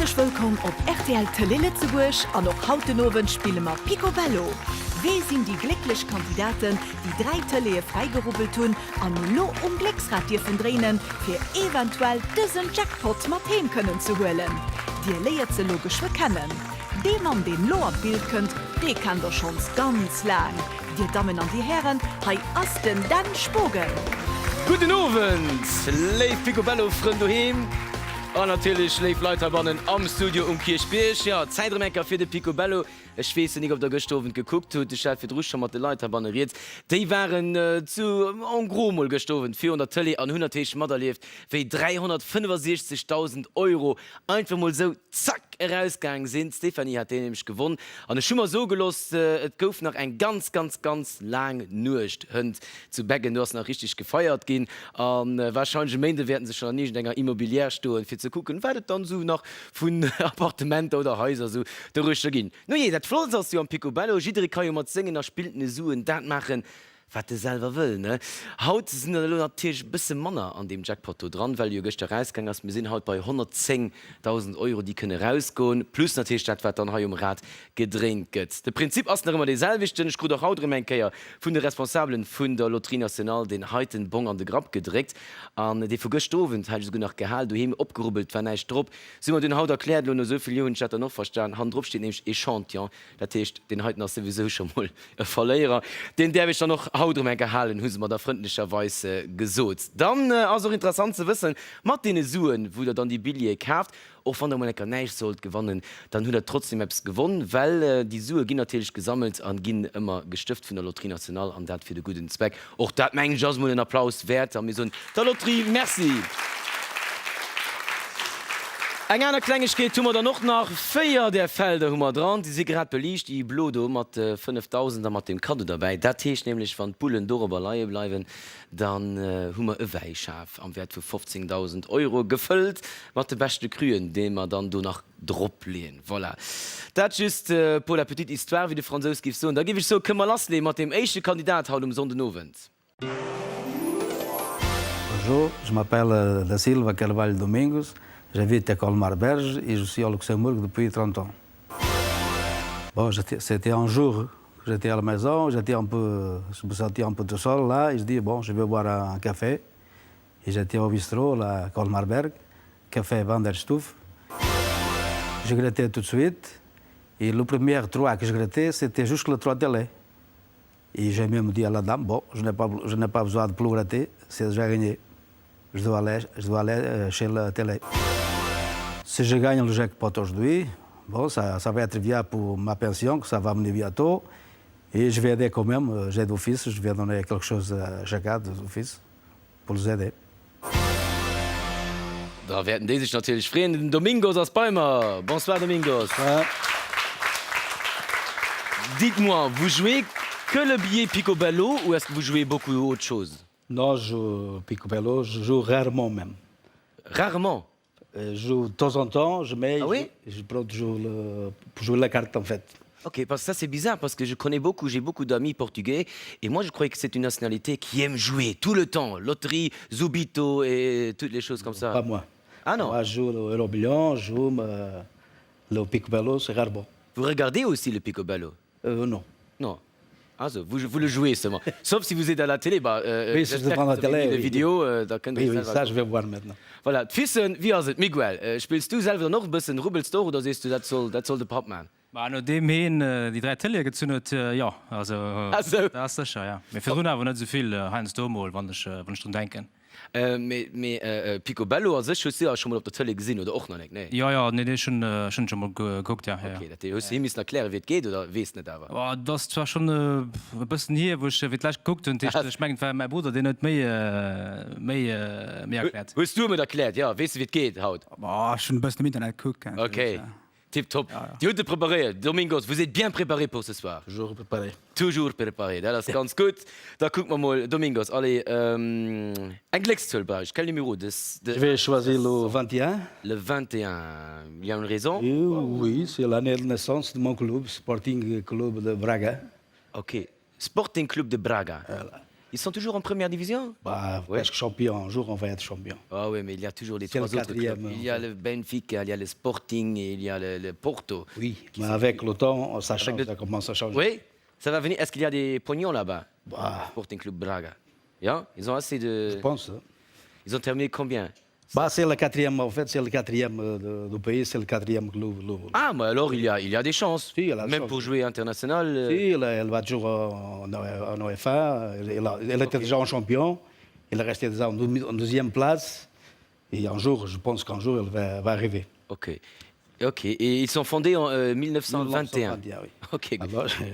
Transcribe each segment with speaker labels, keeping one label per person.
Speaker 1: Häerzlech wëllkomm op rtl Tëlee Lëtzebuerg an och haut den Owend spille mer Picobello. Wee sinn déi glécklech Kandidaten, déi 3 Tëleeë fräigerubbelt hunn an elo um Glécksrad dierfen dréinen, fir eventuell dësen Jackpot mat heem kënnen ze huelen? Dir léiert se elo geschwë kennen. Dee Mann, deen lo an d'Bild kënnt, dee kennt der schonns ganz laang. Dir Dammen an Dir Hären, hei ass den Dan Spogen!
Speaker 2: Gudden Owend, léif Picobello-Frënn doheem an natierlech léif Leit heibannen am Studio um Kierchbierg. Jo, Zäit erëm eng Kéier fir de Picobello. Ech weess jo nik, ob der gëschter Owend gekuckt hutt. Ech hat virdru scho mat de Leit heibanne rieds. Déi waren zu en gros mol gëschter Owend virun der Tëlee an hunn natierlech materlieft, wéi 365.000 Euro einfach mol sou zack erausgaang sinn. D'Stéphanie hat déi nämlech gewonn an ech hu mer soe gelooss, et gouf nach eng ganz, ganz, ganz laang Nuecht hënt zu Beggen. Do ass nach richteg gefeiert ginn a warscheinlech e Méinde wäerten se schonn an iergendenger Immobilière stoen, fir ze kucken, wat et dann esou nach vun Appartementer oder Haiser esou doruechter ginn. Nujee, dat Flottst ass jo am Picobello, jidderee ka jo mat sengen erspilltene Suen dat maachen, Wat e selwer wëll, ne? Haut sinn der elo natierlech e bësse manner an deem Jackpot do dran, well e jo gëschter erausgaang ass. Mir sinn haut bei 110.000 Euro, déi kënne erausgoen, plus natierlech dat, wat dann hei um Rad gedréint gëtt. De Prinzip ass nach ëmmer dee selwechten. Ech krut och haut erëm eng Kéier vun de Responsabelen vun der Loterie Nationale deen heiten Bong an de Grapp gedréckt. An dee vu gëschter Owend hat ech esouguer nach gehal, doheem opgerubbelt, war näischt drop. Si hu mer dunn haut erkläert, elo no esou vill Joer hunn ech dat dann och verstan, hannendrop steet nämlech Echantillon. Dat heescht, deen heiten ass souwisou scho mol e Verléierer. Deen däerf ech dann och haut erëm eng Kéier halen, hu se mer da frëndlecherweis gesot. Dann ass och interessant ze wëssen, mat deene Suen, wou Der dann déi Billjeeë kaaft, och wann Der emol eng Kéier näischt sollt gewannen, dann hutt Der trotzdem eppes gewonn, well déi Sue ginn natierlech gesammelt a ginn ëmmer gestëft vun der Loterie Nationale, an dat fir de gudden Zweck. Och dat, mengen ech, ass emol en Applaus wäert a mir soen der Lotterie Merci. Eng aner Klengegkeet hu mer dann och nach. 4 där Felder hu mer dran, déi si grad beliicht, déi blo do mat de 5.000 a mat dem Kaddo derbäi. Dat heescht nämlech, wann d'Bullen dorobber leie bleiwen, dann hu mer e Wäischaf am Wäert vu 15.000 Euro, gefëllt mat de beschte Cruen, dee mer dann do nach drop leeën. Voilà, dat just pour la petite histoire, wéi de Fransous géif soen. Da géif ech soen, kënne mer lassleeë mat deem éischte Kandidat haut um Sonndenowend.
Speaker 3: Bonjour, je m'appelle Da Silva Carvalho Domingos, j'habite à Colmar-Berge et je suis au Luxembourg depuis 30 ans. Bon, c'était un jour, j'étais à la maison, j'étais un peu, je me sentais un peu tout seul là, et je dis bon, je vais boire un café. Et j'étais au bistrot là, à Colmar-Berg, Café Van der Stoof. Je grattais tout de suite. Et le premier trois que je grattais, c'était jusque le 3 télé. Et j'ai même dit à la dame, bon, je n'ai pas, je n'ai pas besoin de plus gratter, c'est déjà gagné. Je dois aller, je dois aller euh, chez la télé. Si je gagne le jackpot aujourd'hui, bon, ça, ça va être bien pour ma pension, que ça va venir bientôt. Et je vais aider quand même, euh, j'aide au fils, je vais donner quelque chose à chacun de fils pour les aider.
Speaker 2: Da wäerten déi sech natierlech freeën. Den Domingos ass bei mer. Bonsoir Domingos. Dites-moi, vous jouez que le billet Picobello ou est-ce que vous jouez beaucoup autre chose?
Speaker 3: Non, je joue Picobello, je joue rarement même.
Speaker 2: Rarement?
Speaker 3: Euh, je joue de temps en temps, je mets,
Speaker 2: ah oui
Speaker 3: je, je prends toujours le, pour jouer la carte en fait.
Speaker 2: Ok, parce que ça c'est bizarre, parce que je connais beaucoup, j'ai beaucoup d'amis portugais, et moi je croyais que c'est une nationalité qui aime jouer tout le temps, loterie, zubito et toutes les choses comme ça.
Speaker 3: Pas moi.
Speaker 2: Ah non
Speaker 3: Moi je joue le Euromillion, je joue euh, le Picobello, c'est rarement.
Speaker 2: Vous regardez aussi le Picobello
Speaker 3: Euh, non.
Speaker 2: Non. Also, vous, vous le jouez seulement. Sauf si vous êtes à la télé, bah,
Speaker 3: euh, oui, si je devant la télé,
Speaker 2: oui. Vidéo, euh, da
Speaker 3: kënnt oui, oui, ça je vais voir maintenant.
Speaker 2: Voilà, d'Fissen, wéi ass et? Miguel, äh, spills du selwer dann och e bëssen? Rubbels de och oder sees du, dat soll, dat soll de Papp man?
Speaker 4: Bah, nodeem heen déi 3 Tëleeë gezunn huet, jo, also dat ass sécher, jo. Mee virdrun awer net esou vill, heiansdo emol, wann ech, wann ech drun denken.
Speaker 2: Mee Picobello a sech hues du awer scho mol op der Tëlee gesinn, oder och nach nek? Nee?
Speaker 4: Jo, jo, nee, nee, ech hunn, ech hunn scho mol gekuckt, jo, jo.
Speaker 2: Ok, dat heescht, hues du him missen erklären, wéi et geet, oder weess net awer?
Speaker 4: Oh, et ass zwar schonn e bëssen hier, wou ech fir d'lescht gekuckt hunn, dat heescht, ech mengen, et war mäi Brudder, deen huet méi, méi, méi erkläert.
Speaker 2: Hues du him et erkläert? Jo, weess de, wéi et geet haut?
Speaker 5: Oh, ech hunn e bëssen am Internet gekuckt,
Speaker 2: Ok. Tip top. Dir hutt et preparéiert. Domingos, vous êtes bien préparé pour ce soir.
Speaker 3: Toujours préparé.
Speaker 2: Toujours préparé, dat ass ganz gutt. Da kucke mer mol, Domingos, allez, eng Gléckszuel brauch ech. Quel numéro de.
Speaker 3: Je vais choisir le 21.
Speaker 2: Le 21, il y a une raison?
Speaker 3: Oui, c'est l'année de naissance de mon club, Sporting Club de Braga.
Speaker 2: Ok, Sporting Club de Braga.
Speaker 3: Voilà.
Speaker 2: Ils sont toujours en première division?
Speaker 3: Bah, presque champion, un jour on va être champion.
Speaker 2: Ah oui, mais il y a toujours les trois autres clubs. Il y a le Benfica, il y a le Sporting et il y a le, le Porto.
Speaker 3: Oui, mais avec le temps, ça change, le... ça commence à changer.
Speaker 2: Oui, ça va venir. Est-ce qu'il y a des pognons là-bas?
Speaker 3: Bah.
Speaker 2: Sporting Club Braga. Ja, ils ont assez de.
Speaker 3: Je pense. Hein.
Speaker 2: Ils ont terminé combien?
Speaker 3: Bah, c'est le quatrième, en fait, c'est le quatrième euh, du pays, c'est le quatrième club.
Speaker 2: Ah, mais alors il y a, il y a des chances.
Speaker 3: Si, il a
Speaker 2: Même
Speaker 3: chance.
Speaker 2: pour jouer international. Euh...
Speaker 3: Si, elle, elle va toujours en, en UEFA. Elle, elle était okay. déjà en champion. Elle est restée déjà en, en deuxième place. Et un jour, je pense qu'un jour, elle va, va arriver.
Speaker 2: Ok. Ok, et ils sont fondés en euh, 1921.
Speaker 3: 1921 oui.
Speaker 2: Ok,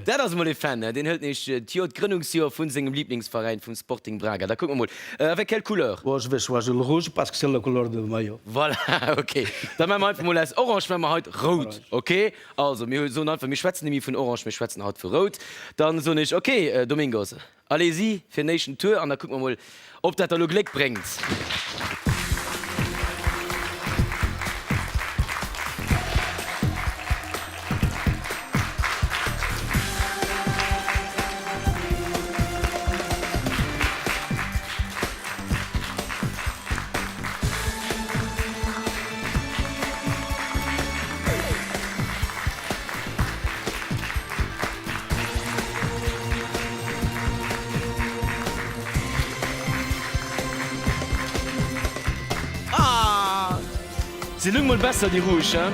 Speaker 2: dat ass mol e Fan, deen hëlt neech d'Joer, d'Grënnungsjoer vun sengem Lieblingsveräin, vum Sporting Braga. Da kucke mer mol. Euh, avec quelle couleur?
Speaker 3: Bon, je vais choisir le rouge parce que c'est la couleur de maillot.
Speaker 2: Voilà, ok. Da maache mer einfach mol aus Orange maache mer haut Rout, ok? Also, mir soen einfach, mir schwätzen net méi vun Orange, mir schwätzen haut vu Rout. Dann soen ech, ok, Domingos, Allez-y fir den éischten Tour an da kucke mer mol, ob dat da lo Gléck bréngt. Ah! Se lung mol besser déi rouge, hein?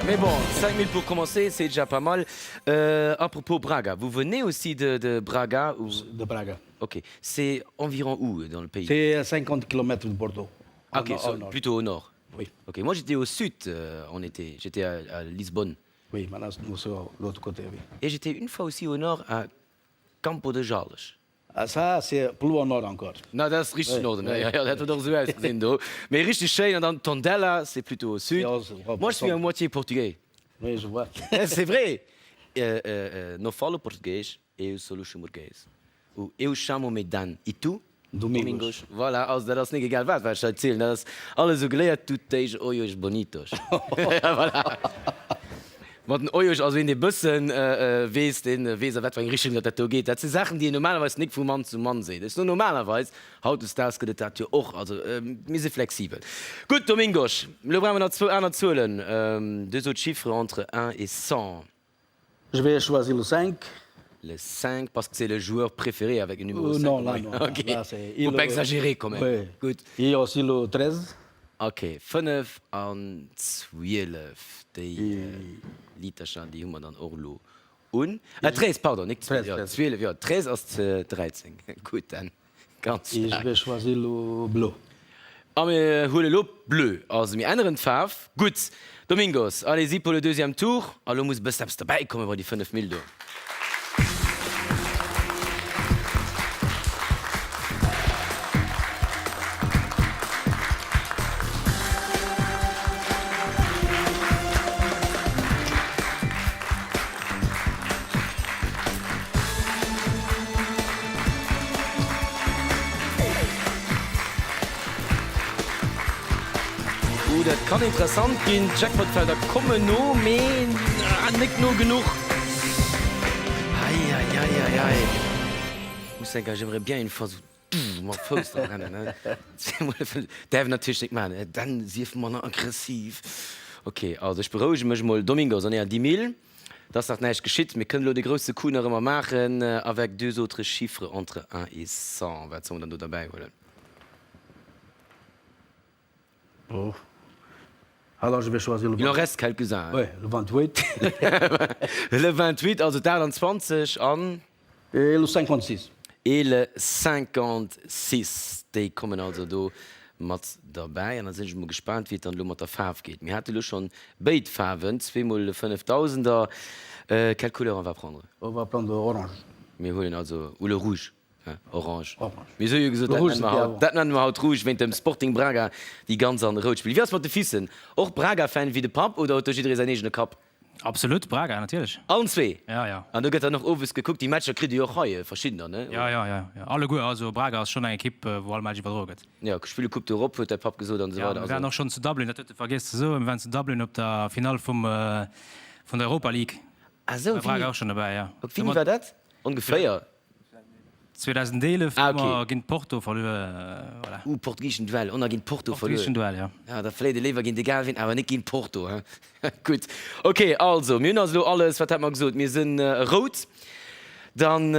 Speaker 2: Mais bon, 5000 pour commencer, c'est déjà pas mal. Euh, à propos Braga, vous venez aussi de, de Braga ou...
Speaker 3: De Braga.
Speaker 2: Ok. C'est environ où dans le pays?
Speaker 3: C'est à 50 km de Bordeaux.
Speaker 2: Ah, ok, so, plutôt au nord.
Speaker 3: Oui.
Speaker 2: Ok, moi j'étais au sud euh, en été, j'étais à, à Lisbonne.
Speaker 3: Oui, maintenant nous sommes de l'autre côté, oui.
Speaker 2: Et j'étais une fois aussi au nord à Campo de Jales.
Speaker 3: Ah, ça, c'est plus au nord encore.
Speaker 2: Na, dat ass richteg Norden, ja, ja, dat huet och esou ausgesinn do. Mee richteg schéin. An dann Tondela, c'est plutôt au sud. Moi, je suis à moitié portugais.
Speaker 3: Oui, je vois.
Speaker 2: C'est vrai. Euh, euh, euh, não falo português, eu sou luxemburguês. Ou eu chamo-me Dan. E tu?
Speaker 3: Domingos.
Speaker 2: Voilà, also dat ass nik egal wat, wat ech hei zielen, dat ass alles esou geléiert, tu tens olhos bonitos. Voilà. Mat den Olhos, also een dee bëssen weess, dee weess a wat fir eng Richtung dat dat do geet. Dat si Saachen, déi een normalerweis nik vu Mann zu Mann seet. Ech soen normalerweis, hautdesdaags gëtt et dat jo och, also mir si flexibel. Gutt, Domingos, elo brauche mer nach zwou aner Zuelen, deux autres chiffres entre un et 100.
Speaker 3: Je vais choisir le 5.
Speaker 2: Le 5, parce que c'est le joueur préféré avec le numéro 5.
Speaker 3: Euh, non, là, non.
Speaker 2: Ok.
Speaker 3: Là, c'est...
Speaker 2: Faut pas exagérer quand même.
Speaker 3: Oui.
Speaker 2: Gutt.
Speaker 3: Et aussi le 13.
Speaker 2: Ok, 5 an 12, déi Litercher, déi hu mer dann och elo un. Ah, 13, pardon, nik 12, jo, 12, jo, 13 ass 13. Gutt, dann. Ganz
Speaker 3: Et je
Speaker 2: staark.
Speaker 3: vais choisir le bleu.
Speaker 2: A mir huele lo bleu. Also mir änneren d'Faarf. Gutt, Domingos, allez-y pour le deuxième tour. A lo muss e bëssen eppes derbäi kommen bei déi 5 Mille do. Ooh, dat kann interessant ginn. D'Jackpotfelder kommen no, mee net no genuch. Eieieiei. Muss denken, j'aimerais bien une fois sou mam Fouss dra rennen, ne? Däerf een natierlech net maachen, dann sief manner aggressiv. Ok, also ech berouege mech mol. Domingos, on est à 10 000. Et ass nach näischt geschitt. Mir kënnen elo de grousse Coup nach ëmmer maachen avec deux autres chiffres entre un et 100. Wat solle mer dann do derbäi huelen?
Speaker 3: Bon, alors je vais choisir le
Speaker 2: Il en reste quelques-uns, hein?
Speaker 3: Oui, le 28.
Speaker 2: Le 28, also d'28 an?
Speaker 3: Et le 56.
Speaker 2: Et le 56, déi kommen also do mat derbäi. An da sinn ech emol gespaant, wéi et dann elo mat der Faarf geet. Mir hate elo schonn béid Faarwen, zweemol de Fënnefdausender. Quelle couleur on va prendre?
Speaker 3: On va prendre orange.
Speaker 2: Mir huelen also, ou le rouge, hein, orange.
Speaker 3: Orange.
Speaker 2: Mir hu jo gesot, dat nenne mer haut, dat nenne mer haut rouge, wéint dem Sporting Braga, déi ganz an rout spillen. Wéi ass mat de Fissen? Och Braga-Fan wéi de Papp oder huet do jidderee säin eegene Kapp?
Speaker 4: Absolut, Braga, natierlech.
Speaker 2: Allen zwee?
Speaker 4: Ja, ja.
Speaker 2: An do gëtt dann och owes gekuckt, déi Matcher kritt Dir jo och hei, verschiddener, ne?
Speaker 4: Ja, ja, ja, ja, alleguer. Also Braga ass schonn eng Ekipp, wou all Match iwwerdroe gëtt.
Speaker 2: Jo, spille Coupe d'Europe, huet däi Papp gesot, an esou
Speaker 4: Ja,
Speaker 2: weider.
Speaker 4: mir waren och schonn zu Dublin, dat huet e vergiess ze soen, mir waren zu Dublin op der Finall vum, vun der Europa League.
Speaker 2: Ah sou,
Speaker 4: War Braga och schonn dobäi, ja.
Speaker 2: Wéini war dat ongeféier?
Speaker 4: 2011 hu mer géint Porto verluer, voilà.
Speaker 2: Uh, portugiseschen Duell, on a géint Porto verluer.
Speaker 4: Portugiseschen Duell, jo.
Speaker 2: Ja, da verléiert ee léiwer géint egal ween, awer nik géint Porto, hein. Gutt, ok, also mir hunn also elo alles, wat hat mer gesot, mir sinn rout. Dann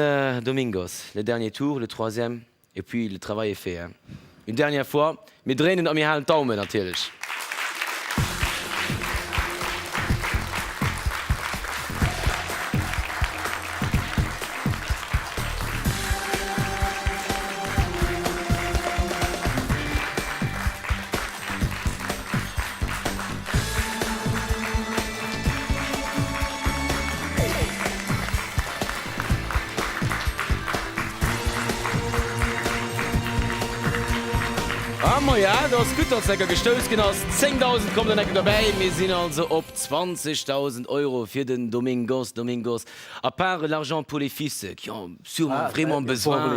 Speaker 2: Domingos, le dernier tour, le troisième. Et puis le travail est fait hein. Une dernière fois, mir dréinen a mir halen d'Daumen natierlech. Ah maja, dat ass gutt, datt enker gestouss ginn ass. 10.000 kommen dann enker derbäi. Mir sinn also op 20.000 Euro fir den Domingos. Domingos, à part l'argent pour les fils qui ont sûrement vraiment besoin,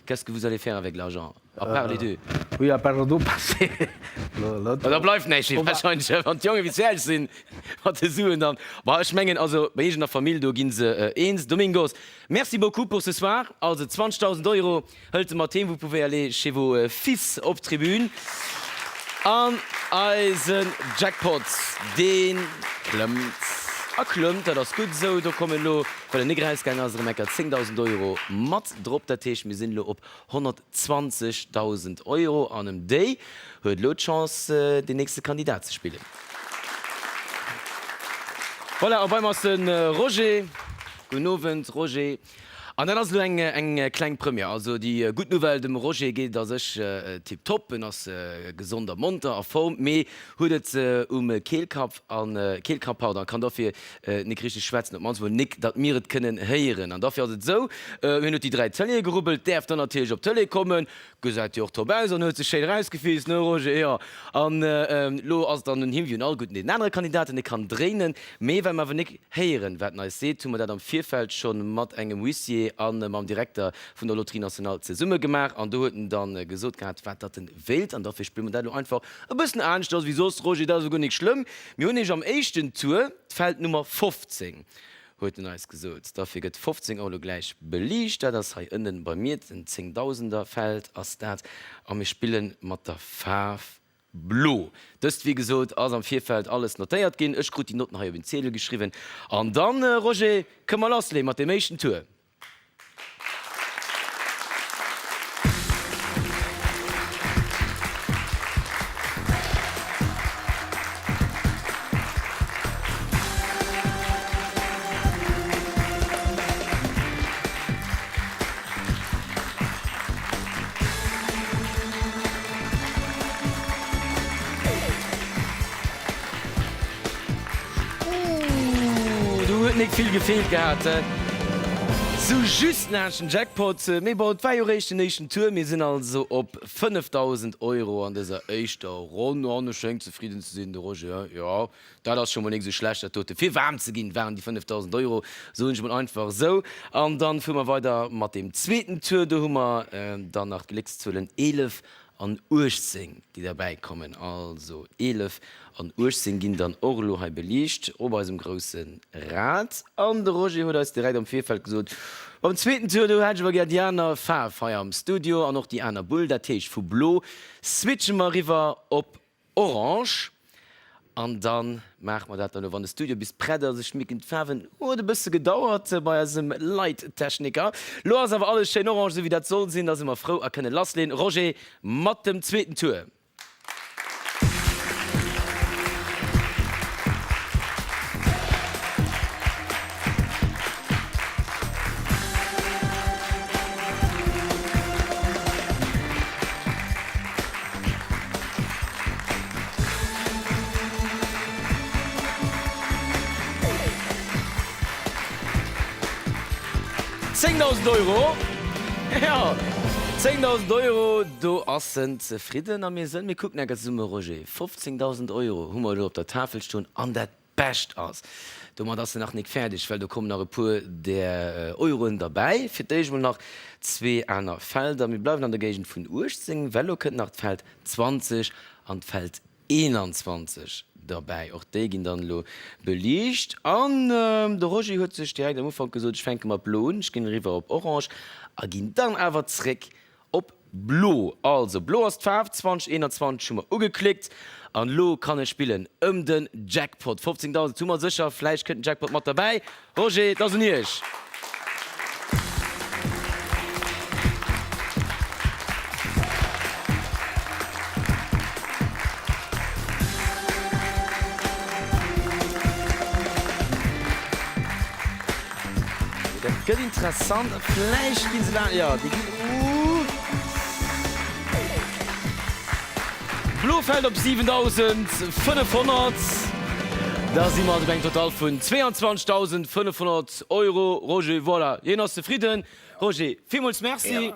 Speaker 2: qu'est-ce que vous allez faire avec l'argent? À part les deux.
Speaker 3: Oui, à part les deux, parce que l'autre.
Speaker 2: Da bleift näischt méi wahrscheinlech, wann d'Jonge bis fäerdeg sinn mat de Suen dann. Bon, ech mengen also bei iergendener Famill do gi se eens. Domingos, merci beaucoup pour ce soir. Also 20.000 Euro hëlt e mat heem. Vous pouvez aller chez vos fils op d'Tribün. An eisen Jackpot, dee klëmmt a klëmmt, dat ass gutt esou. Do kommen elo, well en nik erausgaang ass, erëm enker 10.000 Euro mat drop. Dat heescht, mir sinn elo op 120.000 Euro an em déi huet elo d'Chance deen nächste Kandidat ze spillen. Voilà, a bei mer ass de Roger. Gudden Owend Roger. An dat ass elo eng eng kleng Première. Also déi gutt Nouvelle, dem Roger geet et a sech tiptop, en ass gesond a monter, a Form, mee huet et um Keelkapp an Keelkapp, pardon, kann dofir Nik richteg schwätzen, op d'mannst mol nik, datt mir et kënnen héieren. An dafir ass et esou, hien huet déi 3 Tëleeë gerubbelt, däerf dann natierlech op d'Tëlee kommen, gesäit jo och top aus an huet sech schéin erausgefiiss, ne Roger? Jo. An elo ass et dann un him, wéi un all gudden deenen anere Kandidaten, e kann dréinen, mee well mer awer nik héieren, wat en eis seet, hu mer dat am Virfeld scho mat engem Huissier a mam Direkter vun der Loterie Nationale zesumme gemaach an do huet en dann gesot gehat, wat datt en wéilt an dafir spille mer dat elo einfach e bëssen aneschters wéi soss. Roger, dat ass esouguer nik schlëmm. Mir hunn iech am éischten Tour d'Feld Nummer 15, huet en eis gesot. Derfir gëtt 15 och elo gläich beliicht. Dat ass hei ënnen bei mir, den Zéngdausenderfeld ass dat. A mir spille mat der Faarf blo. Dëst, wéi gesot, ass am Virfeld alles notéiert ginn. Ech krut déi Notten hei op en Ziedel geschriwwen. An dann, Roger, kënne mer lassleeë mat deem éischten Tour. Ooh, do huet nik vill gefeelt gehat, he? Sou just laanscht den Jackpot. Mee bon, et war jo réischt den éischten Tour. Mir sinn also op 5.000 Euro an dëser éischter Ronn. An e schéngt zefridden ze sinn, de Roger, he? Jo, dat ass scho mol nik sou schlecht, dat dote. Fir waarm ze ginn, waren déi 5.000 Euro, soen ech mol einfach esou. An dann fuere mer weider mat deem zweeten Tour. Do hu mer dann nach d'Gléckszuelen 11 An 18, déi derbäi kommen, also 11 an 18 ginn dann och elo hei beliicht op eisem grousse Rad. An de Roger huet eis direkt am Virfeld gesot, Beim zweeten Tour, do hätt ech awer gär déi aner Faarf hei am Studio an och déi aner Bull. Dat heescht, vu blo switche mer eriwwer op orange. An da maache mer dat dann elo, wann de Studio bis prett ass. Ech mierken, d'Faarwen huet e bësse gedauert bei eisem Light-Techniker. Lo ass awer alles schéin orange, esou wéi dat soll sinn. Da si mer frou a kënne lassleen. Roger, mat dem zweeten Tour. 10.000 Euro, jo, 10.000 Euro, do ass en zefridden a mir sënn, mir kucken enker zesumme, Roger, 15.000 Euro hu mer elo op der Tafel stoen an dat Bescht ass. Domat ass se nach nik fäerdeg, well do kommen nach e puer där Euroen derbäi. Fir d'éischt mol nach zwee aner Felder. Mir bleiwen an der Géigend vun 18, well lo kënnt nach d'Feld 20 an d'Feld. 21 derbäi. Och déi ginn dann elo beliicht. An de Roger huet sech direkt am Ufank gesot, ech fänke mat blo un, ech ginn eriwwer op orange a ginn dann awer zréck op blo. Also blo ass d'Faarf, 2021 hu mer ugeklickt an elo kann ech spillen ëm den Jackpot. 15.000 hu mer sécher, vläicht kënnt den Jackpot mat derbäi. Roger, et ass un Iech! Dat gëtt interessant. Vläicht ginn se laang, jo, déi ginn, uh. Blo fält op 7.500. Da si mer also bei engem Total vun 22.500 Euro. Roger, voilà, hien ass zefridden. Roger, villmools Merci.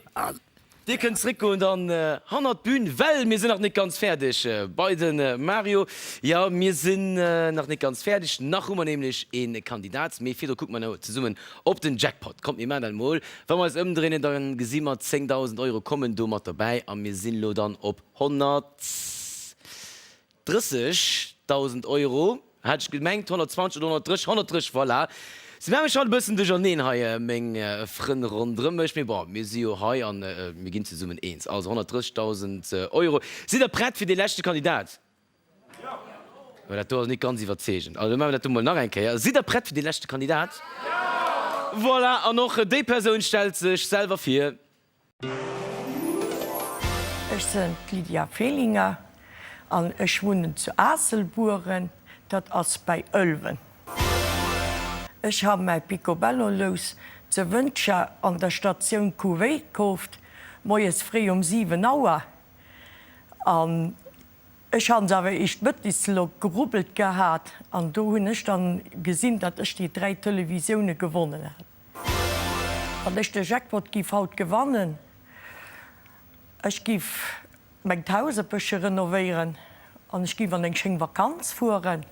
Speaker 2: Dir kënnt zréckgoen dann hannert d'Bün, well mir sinn nach net ganz fäerdeg bei de Mario. Jo, mir sinn nach net ganz fäerdeg. Nach hu mer nämlech ee Kandidat. Mee virdru kucke mer no zesummen op den Jackpot. Kommt, mir maachen dat emol. Wa mer eis ëmdréinen, da gesi mer 10.000 Euro kommen do mat derbäi a mir sinn elo dann op 130.000 Euro, hat ech gemengt, 120 oder 130, 130, voilà. Se maache mech haut e bëssen duercherneen hei, meng Frënn ronderëm mech, mee bon, mir si jo hei a mir ginn zesummen eens. Also 130.000 Euro. Sidd Der prett fir dee leschte Kandidat? Jo! Mä dat do ass nik ganz iwwerzeegend. Also maache mir dat do mol nach eng Kéier. Sidd Der prett fir dee leschte Kandidat? Jo! Voilà, an och déi Persoun stellt sech selwer vir.
Speaker 6: Ech sinn d'Lydia Fehlinger an ech wunnen zu Aasselbueren, dat ass bäi Ëlwen. Ech ha mäi Picobello-Lous zu Wëntger an der Statioun Couvet kooft, moies fréi um 7 Auer. An ech han se awer eischt mëttes lo gerubbelt gehat an do hunn ech dann gesinn, datt ech déi 3 Televisioune gewonnen hat. Wann ech de Jackpot giff haut gewannen, ech giff mengt Haus e bëssche renovéieren an ech giff an eng schéin Vakanz fueren.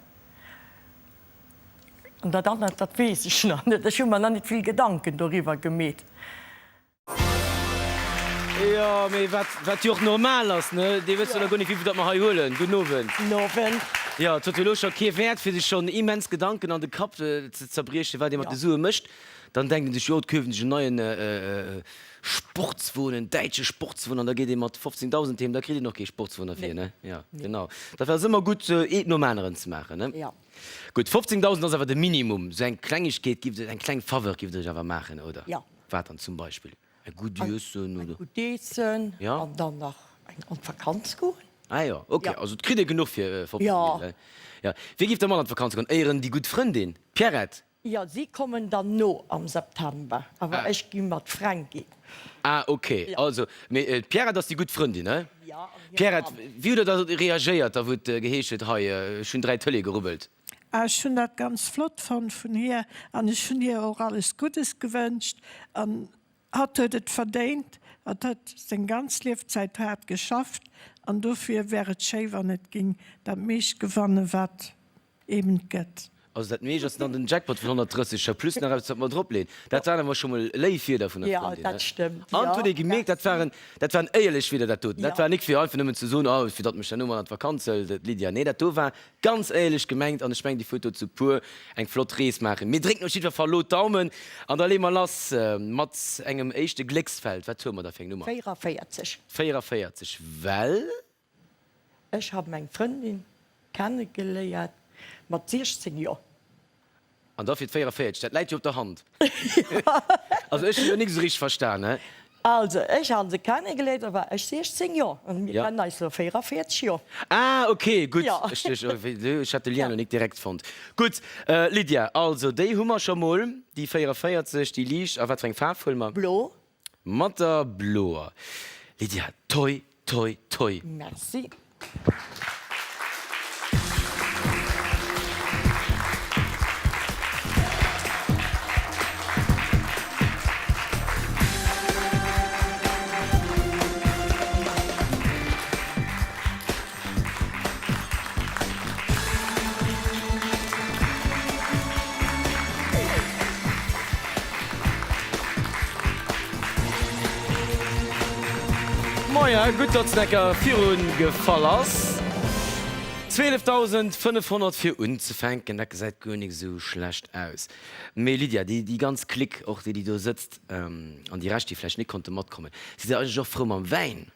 Speaker 6: An dat anert, dat weess ech nach net. Ech hu mer nach net vill Gedanken doriwwer gemeet.
Speaker 2: Jo, mee wat, wat jo och normal ass, ne? Dir wësst jo nach guer net, wéivill datt mer hei huelen. Gudden Owend.
Speaker 6: Gudden Owend.
Speaker 2: Jo, et huet jo elo scho kee Wäert, fir sech schonn immens Gedanken an de Kapp ze zerbriechen, wat ee mat de Sue mécht. Dann denkt een sech, jo, et keeft een sech en neien Sportswon, en däitsche Sportswon, an da geet ee mat 15.000 heem, da kritt een och kee Sportswon derfir, ne? Jo, genau. Dofir ass et ëmmer gutt, eent nom aneren ze maachen, ne?
Speaker 6: Jo.
Speaker 2: Gutt, 15.000 ass awer de Minimum. Esou eng Klengegkeet giff Der, eng kleng Faveur giff Der iech awer maachen, oder?
Speaker 6: Jo.
Speaker 2: Wat dann zum Beispill? E gutt Iessen, oder?
Speaker 6: Eng gutt Iessen
Speaker 2: Ja.
Speaker 6: an dann nach eng an d'Vakanz goen.
Speaker 2: Ah jo, ok.
Speaker 6: Ja.
Speaker 2: Also et kritt ee genuch fir 15
Speaker 6: Ja.
Speaker 2: Mille. Ja. Wie giff da mat an d'Vakanz goen? Éieren déi gutt Frëndin, d'Pierrette?
Speaker 6: Jo, si kommen dann no am September, awer
Speaker 2: Ah.
Speaker 6: ech gi mat Fränki.
Speaker 2: Ah ok,
Speaker 6: Ja.
Speaker 2: also mee d'Pierrette ass déi gutt Frëndin, he?
Speaker 6: Ja, an hir
Speaker 2: Pierrette,
Speaker 6: Mann.
Speaker 2: wéi hutt der da reagéiert, da wou et geheescht huet, hei, ech hunn 3 Tëlee gerubbelt?
Speaker 7: Ah, ech hunn dat ganz flott fonnt vun hir an ech hunn hir och alles Guddes gewënscht an hatt huet et verdéint. Hatt huet seng ganz Liefzäit haart geschafft an dofir wär et schéi wann et ging dat meescht gewannen wat eben gëtt.
Speaker 2: Also dat meescht ass dann den Jackpot vun 130, scho plus nach eppes wat mer drop leen. Dat waren awer scho mol léif Wierder vun der
Speaker 6: Jo,
Speaker 2: Frëndin,
Speaker 6: dat
Speaker 2: ne?
Speaker 6: stëmmt,
Speaker 2: An
Speaker 6: jo.
Speaker 2: et huet ee gemierkt, dat waren, dat waren éierlech Wierder dat doten. Dat
Speaker 6: Jo.
Speaker 2: war nik fir einfach nëmmen ze soen, oh fir datt mech herno mat an d'Vakanz hëlt, d'Lydia. Nee, dat do war ganz éierlech gemengt an ech mengen, déi fuert do zu puer eng flott Rees maachen. Mir drécken op jiddwer Fall lo d'Daumen an da leeë mer lass mat engem éischte Glécksfeld. Wat huele mer da fir eng Nummer?
Speaker 6: 44.
Speaker 2: 44, well?
Speaker 6: Ech ha meng Frëndin kennegeléiert mat 16 Joer.
Speaker 2: An da fir d'44, dat läit jo op der Hand. Also ech hunn jo nik esou richteg verstan, he?
Speaker 6: Also ech ha se kennegeléiert, da war ech 16 Joer an mir
Speaker 2: Ja.
Speaker 6: kennen eis elo 44 Joer.
Speaker 2: Ah ok, gutt.
Speaker 6: Ja.
Speaker 2: Ech duecht, oh wéi, ech hat de Lien elo nik direkt fonnt. Gutt, Lydia, also déi hu mer scho mol, déi 44, déi liicht. A wat fir eng Faarf huele mer?
Speaker 6: Blo.
Speaker 2: Mat der bloer. Lydia, toi, toi, toi.
Speaker 6: Merci.
Speaker 2: Moien, gutt datt den Ecker virun gefall ass. 12.500 fir unzefänken, dat gesäit guer nik esou schlecht aus. Mee Lydia, déi, déi ganz Clique och, déi, déi do sëtzt, an déi Rescht, déi vläicht nik konnte matkommen, si se eigentlech och frou mam Wäin?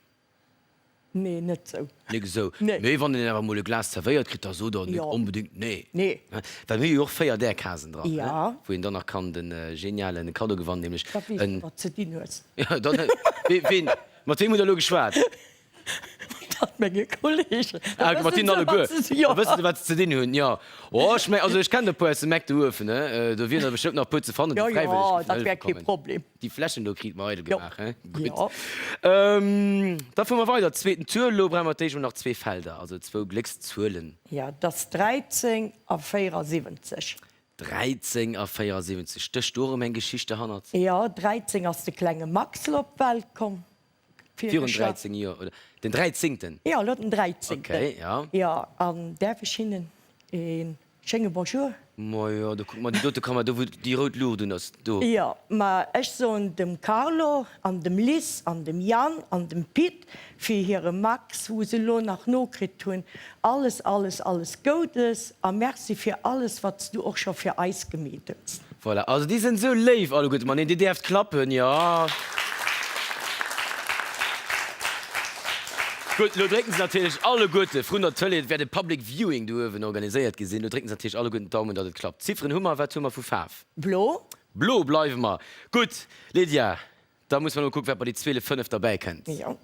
Speaker 6: Nee, net sou.
Speaker 2: Nik esou?
Speaker 6: Nee.
Speaker 2: Mee wann een awer emol e Glas zerwéiert kritt, da sot der nik onbedéngt nee.
Speaker 6: Nee.
Speaker 2: Well mir hu jo och 4 där Kasen dran,
Speaker 6: Ja.
Speaker 2: wou een dann nach kann de geniale Kaddo gewannen, nämlech
Speaker 6: Da weess
Speaker 2: en.
Speaker 6: de, wat ze dinn hues.
Speaker 2: Ja, dann, ween, mat weem hutt der elo geschwat?
Speaker 6: Mat menge Kollegen.
Speaker 2: Ah, mat deenen alleguer. Da wëssen se, wat se ze dinn hunn, jo. Oh, ech meng, also ech kennen e puer aus dem Eck do uewen, ne? Do wieren der bestëmmt nach e puer ze fannen, déi fräiwëlleg
Speaker 6: Jo, jo,
Speaker 2: géifen
Speaker 6: dat wär
Speaker 2: hëllefe
Speaker 6: kee
Speaker 2: kommen.
Speaker 6: Problem.
Speaker 2: Déi Fläschen do kriit mer eidel gemaach, he? Gutt.
Speaker 6: Jo.
Speaker 2: Da fuere mer weider, zweeten Tour. Elo brauche mer d'éischt emol nach zwee Felder, also zwou Gléckszuelen.
Speaker 6: Jo, dat ass 13 a 74.
Speaker 2: 13 a 74. Stécht do erëm eng Geschicht derhannert?
Speaker 6: Jo, 13 ass de klenge Maxl op d'Welt komm.
Speaker 2: Virun 13 Joer, oder? Den dräizéngten?
Speaker 6: Jo, elo den dräizéngten.
Speaker 2: Okay, ja.
Speaker 6: Jo, an däerf ech hinnen ee schénge Bonjour?
Speaker 2: Majo, do kucke mer déi dote Kamera, do wou déi rout Luucht un ass, do.
Speaker 6: Jo, ma ech soen dem Carlo an dem Liz an dem Yann an dem Pit fir hire Max, wou se elo nach nokritt hunn, alles, alles, alles Goudes a Merci fir alles, wat s du och scho fir eis gemeet hues.
Speaker 2: Voilà, also déi sinn esou léif alleguerte mateneen, dir däerft klappen, jo. Gutt, elo drécken se natierlech alleguerte vrun der Tëlee, et wäert e Public Viewing do uewen organiséiert gi sinn, elo drécken se natierlech alleguerten d'Daumen, datt et klappt. Zifferen hu mer, wat hu mer vu Faarf?
Speaker 6: Blo.
Speaker 2: Blo bleiwe mer. Gutt, Lydia, da musse mer elo kucken, wat bei déi 12, 5 derbäi kënnt.
Speaker 6: Jo.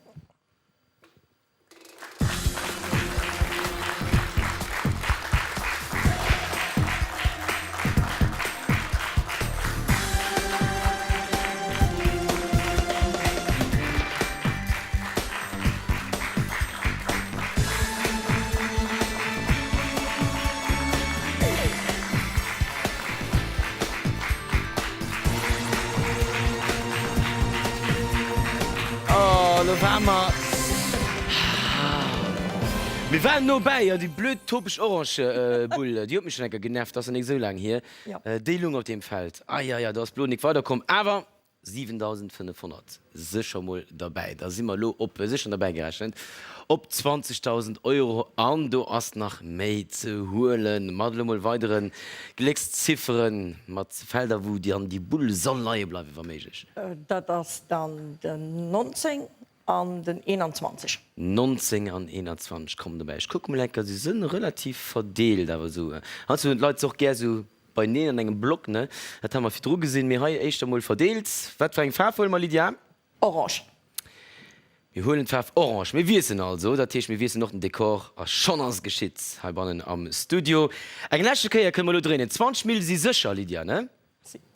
Speaker 2: Oh, lo ware mer, mir waren no bäi, jo, déi blöd topeg orange Bull, déi huet mech schon eng Kéier genervt, ass nach nik esou laang hier, déi lung op deem Feld, ai ai ai, do ass blo nik weiderkomm, awer 7.500 sécher mol derbäi. Da si mer elo op, sécher derbäi gerechent, op 20.000 Euro an do ass nach méi ze huelen. Mat elo mol weidere Gléckszifferen, mat Felder, wou dann déi Bull soll leie bleiwen, wa méiglech.
Speaker 6: Dat ass dann den 19 an den 21.
Speaker 2: 19 an 21 kommen dobäi. Ech kucke mol eng Kéier, se si relativ verdeelt awer esou. Heiansdo hunn d'Leit se och gär esou beineen an engem Block, ne? Dat hate mer virdru gesinn, mee hei éischter mol verdeelt. Wat fir eng Faarf huele mer, Lydia?
Speaker 6: Orange.
Speaker 2: Mir huelen d'Faarf Orange. Mir wiesselen also, dat heescht, mir wiesselen och den Dekor a schonn ass et geschitt heibannen am Studio. Eng leschte Kéier kënne mer elo dréinen. 20 Mille si sécher, Lydia, ne?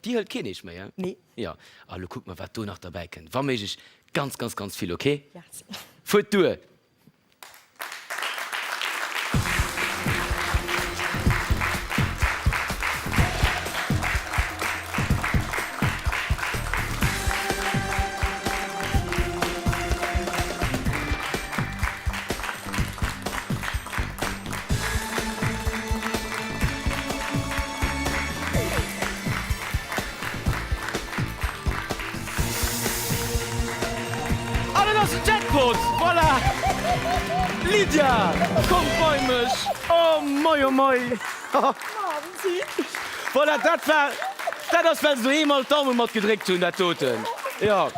Speaker 2: Déi hëlt keen Eech méi, he?
Speaker 6: Nee.
Speaker 2: Jo. A lo kucke mer, wat do nach derbäi kënnt. Wa méiglech ganz, ganz, ganz vill, ok? Fuert duer! An et ass den Jackpot! Voilà! Lydia, komm bei mech! Oh mei, oh mei! Voilà, dat war, dat ass well se doheem all d'Daume mat gedréckt hunn, dat doten. Jo.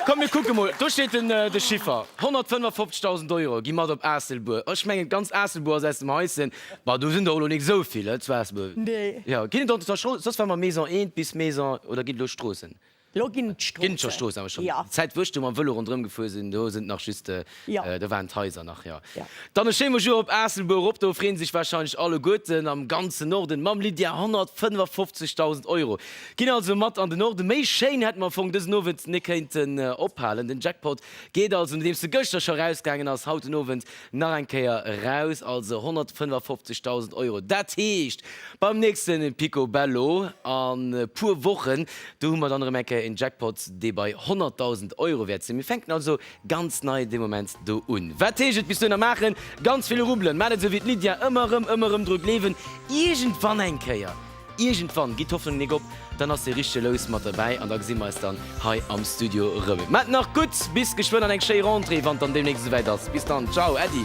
Speaker 2: Komm mir kucke mol, do steet den de Chiffer, 155.000 Euro gi mat op Aasselbuer. Ech mengen d'ganz Aasselbuer ass aus dem Haischen. Ma do sinn der och elo nik esou vill, he, zu Aasselbuer.
Speaker 6: Nee.
Speaker 2: Jo, ginn et och da scho, soss war mer Maison 1 bis Maison, oder ginn et elo Stroossen?
Speaker 6: Lo ginn et Stroossen.
Speaker 2: Ginn et scho Stroossen, awer schonn.
Speaker 6: Jo.
Speaker 2: Déi Zäit wou ech do mam Vëlo ronderëm gefuer sinn, do sinn et nach just,
Speaker 6: Jo.
Speaker 2: do waren d'Haiser nach, jo.
Speaker 6: Jo.
Speaker 2: Dann e schéine Bonjour op Aasselbuer erop, do freeën sech wahrscheinlech alleguerten am ganzen Norden mam Lydia 155.000 Euro. Ginn also mat an den Norden. Méi schéin hätte mer am Fong dësen Owend net kéinten ophalen. Den Jackpot geet also, nodeems e gëschter scho rausgaangen ass, haut den Owend nach eng Kéier eraus. Also 155.000 Euro. Dat heescht, beim nächste Picobello a puer Wochen, do hu mer dann erëm eng Kéier een Jackpot, dee bei 100.000 Euro wäert sinn. Mir fänken also ganz nei dee Moment do un. Wat heescht et bis dohinner maachen? Ganz vill rubbelen. Maacht et esou wéi d'Lydia, ëmmer erëm, ëmmer erëm dru gleewen. Iergendwann eng Kéier Iergendwann gitt d'Hoffnung nik op, dann ass dee richtege Lous mat derbäi an da gesi mer eis dann hei am Studio erëm. Maat nach gutt, bis geschwënn an eng schéi Rentrée, wann et dann deemnächst esouwäit ass. Bis dann, ciao, Äddi.